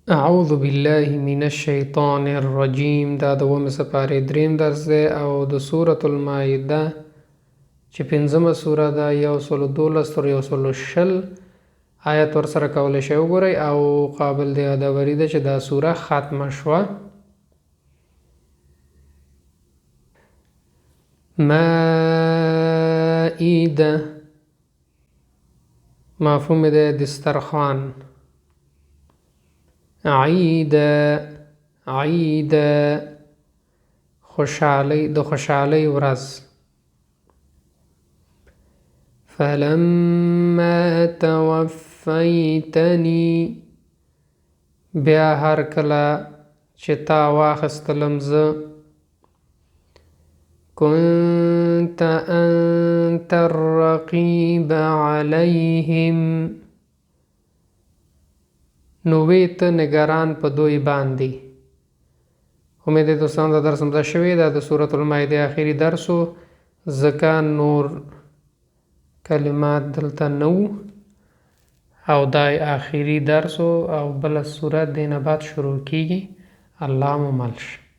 اعوذ بالله من الشیطان الرجیم. دا د اوومې سپارې دریم درس دی او د سورة المائده چې پنځمه سوره ده، 112 تر 120 آیت ورسره کولی شئ وګورئ، او قابل د یادوري ده چې دا سوره ختمه شوه. مائده مفهوم دی دسترخوان. عید، عید خوشحالۍ، د خوشحالۍ ورځ. فلما توفیتني، بیا هر کله چې تا واخیستلم زه. كنت انت الرقیب علیهم، نو وې ته نګران په دوی باندې. امید دی دوستانو دا درس مزه شوی. دا د سورة المائده اخري درس و، ځکه نور کلمات دلته نه وو او دا یې اخري درس و، او بله سوره دې نه بعد شروع کیږي. الله مو مل شه.